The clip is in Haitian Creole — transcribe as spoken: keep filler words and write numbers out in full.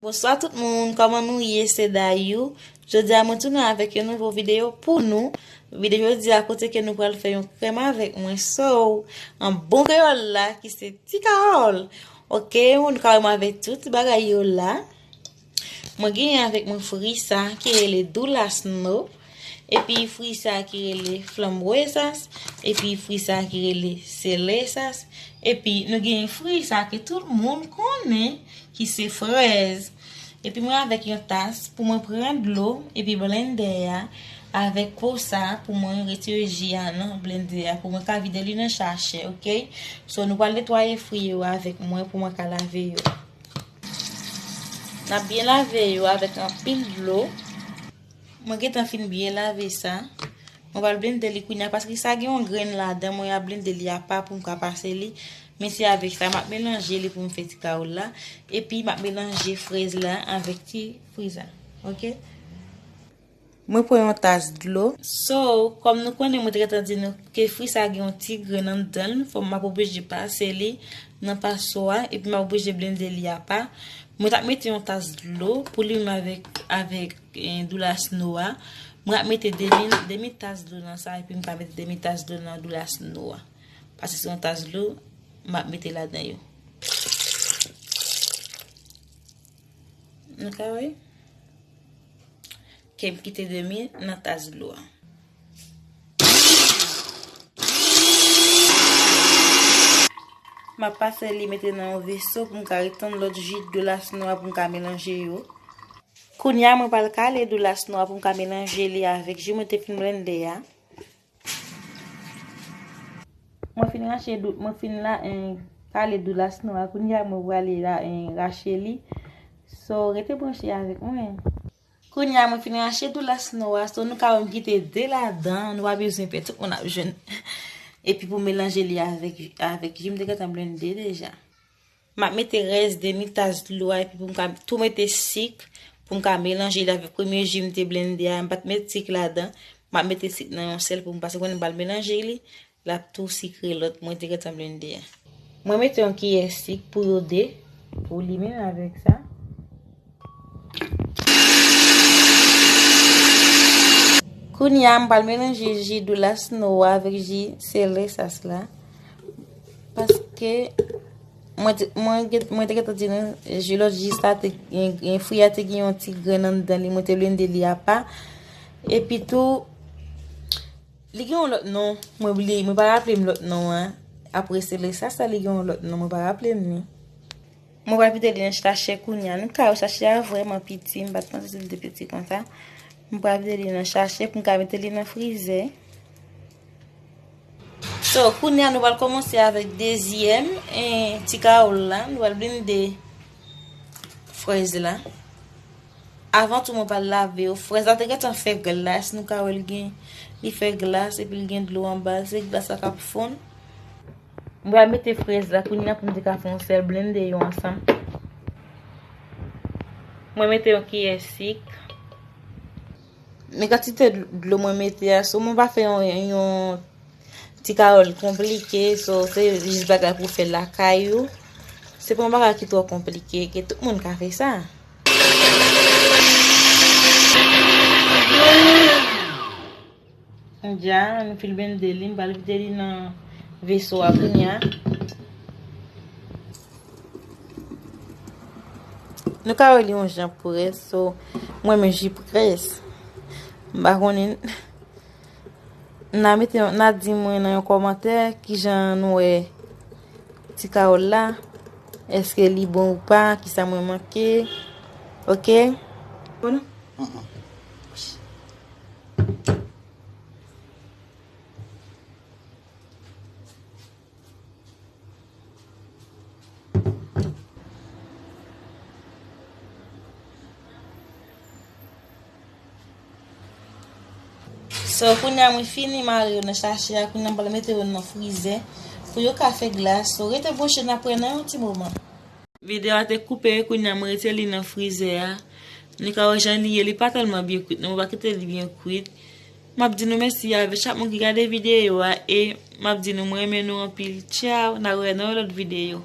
Bonswa tout moun, kòman nou ye? Se Dayou. Jodi a mwen tounen avèk yon nouvo videyo pou nou. Videyo jodi a kote ke nou pral fè yon krèm avèk mwen. So, an bon kreyòl la ki se Ti Kawòl. Oke, nou ka wè mwen avèk tout bagay yo la. Mwen genyen avèk mwen fri sa ki rele Doulasno. Epi fri sa ki rele Frambuesas. Epi fri sa ki rele Cerezas. Epi nou genyen fri sa ke tout moun konnen ki se frèz. Epi mwen avèk yon tas pou mwen pran dlo epi blendè a avèk po sa pou mwen retire ji a nan blendè a pou mwen ka vide li nan sachè, oke? So nou pral netwaye fri yo avèk mwen pou mwen ka lave yo. N ap byen lave yo avèk anpil dlo. Mwen gentan fin byen lave sa. Mwen pral blende li kounye a paske sa gen yon grenn ladan. Mwen ap blende li apa pou m ka pase li. Men se avèk sa, m ap melanje li pou m fè ti kawòl la. Epi m ap melanje frèz la avèk ti fri sa. Oke? Mwen pran yon tas dlo. So, kòm nou konnen, mwen te gentan di nou ke fri sa gen yon ti grenn anndan l, fò m ap oblije pase li nan paswa, epi m ap oblije blende li apa. Mwen t ap mete yon tas dlo pou li menm avèk, avèk, eh, Doulasno a. Mwen ap mete demi, demi tas dlo nan sa, epi m ka mete demi tas dlo nan Doulasno a. Paske se yon tas dlo, m ap mete ladan yo. Nou ka wè? Ke m kite demi nan tas dlo a. M ap pase li mete nan yon veso pou m ka retann lòt ji Doulasno a pou m ka melanje yo. Kounye a, mwen pral kale Doulasno a pou m ka melanje li avèk ji mwen te fin blende a. Mwen fin rache dou-, mwen fin la, en, kale Doulasno a. Kounye a, mwen prale la, en, rache li. So, rete branche avèk mwen. Kounye a, mwen fin rache Doulasno a. So, nou ka wè m kite de ladan. Nou pa bezwen pè, tout moun ap jwenn. Epi pou melanje li avèk, avèk ji m te gentan blende deja. M ap mete rès demi tas dlo a, epi pou m ka tou mete sik, pou m ka melanje li avèk premye ji m te blende a. M pa t met sik ladan. M ap mete sik nan yon sèl pou m pase konnen m pral melanje li. L ap tou sikre lòt mwen te gentan blende a. Mwen mete yon kiyè sik pou yo de, pou li menm avèk sa. Kounye a, m pral melanje ji Doulasno a avèk ji Cerezas la. Paske mwen te, mwen gen, mwen te gentan di nou, ji lòt ji sa te, gen, gen fwi a te gen yon ti grenn anndan li, mwen te blende li apa. Epi tou, li gen yon lòt non, mwen bliye, mwen pa raple m lòt non an. Apre Cerezas la, li gen yon lòt non, mwen pa raple m li. Mwen pral vide li nan sachè kounye a. Nou ka wè sachè a vrèman piti, m pa t panse se li te piti konsa. Mwen pral vide li nan sachè pou m ka mete li nan frizè. So, kounye a nou pral kòmanse avèk dezyèm, eh, ti kawòl la. Nou pral blende frèz la. Avan tou, mwen pral lave yo. Frèz la te gentan fè glas, nou ka wè l gen, li fè glas, epi l gen dlo anba l, se glas la k ap fonn. Mwen pral mete frèz la kounye a pou m te ka fè yon sèl blende yo ansanm. Mwen mete yon kiyè sik. Men kantite dlo mwen mete a, so mwen pa fè yon, yon ti kawòl konplike, so se jis bagay pou fè lakay ou. Se pa yon bagay ki twò konplike, ke tout moun ka fè sa. Dja, nou fin blende li, m pral vide li nan veso a kounye a. Nou ka wè li yon jan près, so, mwen menm ji près. M pa konnen, n a mete, n a di mwen nan yon kòmantè kijan nou wè ti kawòl la, èske li bon ou pa, kisa mwen manke, oke? Bon? So, kounye a mwen fini mare yo nan sachè a, kounye a m pral mete yo nan frizè pou yo ka fè glas. So, rete branche, n ap wè nan yon ti moman. Videyo a te koupe, kounye a mwen retire li nan frizè a. Nou ka wè jan li ye, li pa tèlman byen kwit, non, mwen pa kite li byen kwit. M ap di nou mèsi avèk chak moun ki gade videyo a, e m ap di nou mwen renmen nou anpil. Tchaw, n a wè nan yon lòt videyo.